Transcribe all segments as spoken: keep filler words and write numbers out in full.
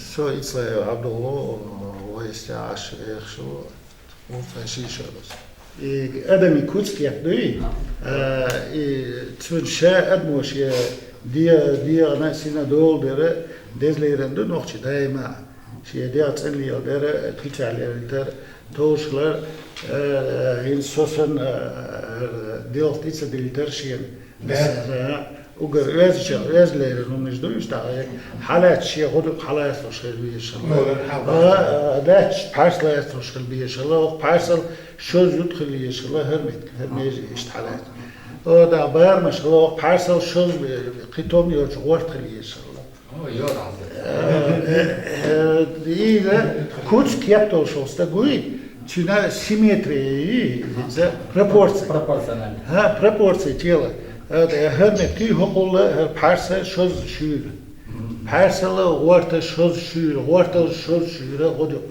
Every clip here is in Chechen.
Со Ицлаев Ӏабдулла, вайсте Ӏаш вехаш ву, вуцӀа ши шарус. И адамий куц кеп дуй, а, и цун ша адамо шен де-, дегӀана сина дола дара, дезлеран ду нохчи даима. Шен дегӀ цӀенлел дара, кхича лерилтар, товшалар, а, хӀинца со санна, а, делхта ица дилитар шена. Бер. Угар оьзача, оьзлера хӀуманаш ду уьш дагӀа. Хьалаьцча шен гӀодукъ хьалаьцалуш хила везаш хила. Лора хьалаьцалуш. А, а, лаьцча пхьарс лаьцалуш хила безаш хила. Оха пхьарсал шозза ют хила езаш хила, хӀара меттиг, хӀара меже иштта хьалаьцна. О, да, барамаш хила, оха пхьарсал шозза, кхы том йоцу гӀорта хила езаш хила. О, йо, да. Э, э, э, и, да, куц кеп долуш волу стаг вуй, цуьнан симметрия, иза пропорция. Пропорционально. ХӀа, пропорция тела. ХӀара меттиг хӀокхул, хӀара пхьарса шозза шуьйра. Пхьарсала гӀорта шозза шуьйра, гӀортал шозза шуьйра, гӀодукъ.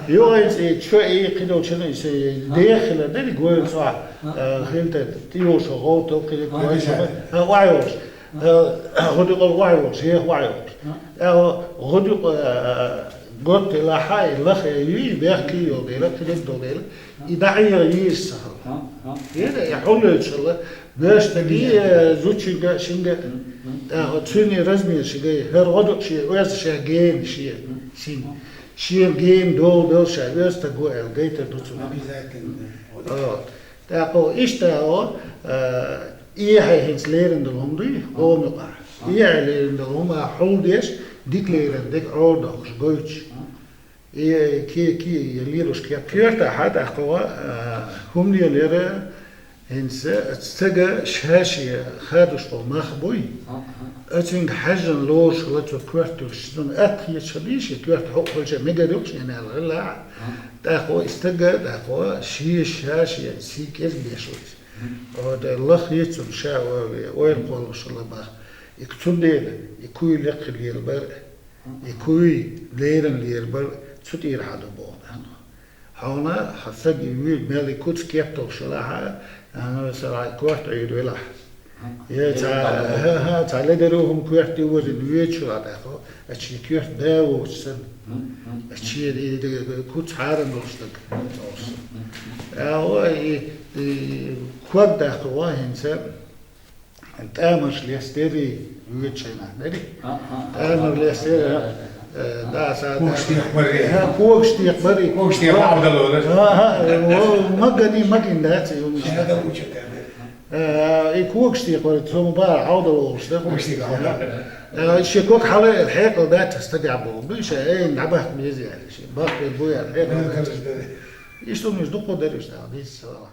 Юха иза чо и кхидолчун иза дехилар дерриг вевза цӀахь, э, хилла тӀе, тӀе йолуш гӀовтал кхидолчун, э, охьайолуш. Э, гӀодукъал охьайолуш, еха охьайолуш. ТӀаккха гӀодукъ, э, гот делахь, и лаха юй, бехке йолу дела, кхидолу дела, и дӀахьеха йийш ца хилла. Хьуна, и хьуллуьйтуш хилла, беш стаги, э, зудчуьнга, шинга, тӀаккха цуьнан размер шига, хӀара гӀодукъ шен, оьзда ша гена шен, син. Шен гена дола дала ша оьзда стаг ву аьлла гайтар ду цунна. Обязательно. Вот. ТӀаккха иштта, э, эхье хӀинца лерина долу хӀума дуй, къоман юкъахь. Эхье лерина долу хӀума хьулдеш, дика лерина дерг Ӏорадохуш, гойтуш. И ки, ки, лелош кеп. Коьртахь тӀаккха, а, хӀума лелера, хӀинца стага ша-шен хадуш болу мах буй. Оцуьнга хьаьжжина лоруш хилла цо коьрта туьйсуш. Цунна атта хеташ хилла шен коьрта хьо-, хӀокхуьлча мегар ю-кх шена аьлла хилла. ТӀаккха и стага, тӀаккха шен ша-шен сий кӀезиг беш ву иза. Ода лаха хеташ цунна ша ойла кхоллалуш хилла бах. И цундела, и куй лекха лела бара. И куй леррина лера бара, цу тӀера хьан ду боху нах. Хьуна, хьан сага вуьйр мел и куц кеп долуш велахь, нана, сарахь корта Ӏуьйр велахь. Я цхьа, хӀа, хӀа, цхьа ледару хӀума коьрта тӀе возина воьдуш велахь тӀаккха, аш шен коьрта да воцуш санна. Аш шен и, и, и куц хьарам долуш стаг. А, о, и, и ког даккха ван хӀинца. ТӀамаш лестари, вуьйцу шайнах, дери? ТӀамаш лестари, э, да, са, когаш текхбари. ХӀа, когаш текхбари. Когаш текхбари, Ӏовдал олуш. ХӀа, хӀа, о, магани, магин дац, и хӀумаш. Э, и когаш текхбари, цо ма бара, Ӏовдал олуш, да, когаш текхбари. Э, шен ког хьала хьекъал дац, стага боху. Буй ша, эй, дӀабахка беза яра, шен бахка бу яра, хьекъал дац. Иштта хӀумаш дукха дара уьш, да, дийца ца вала.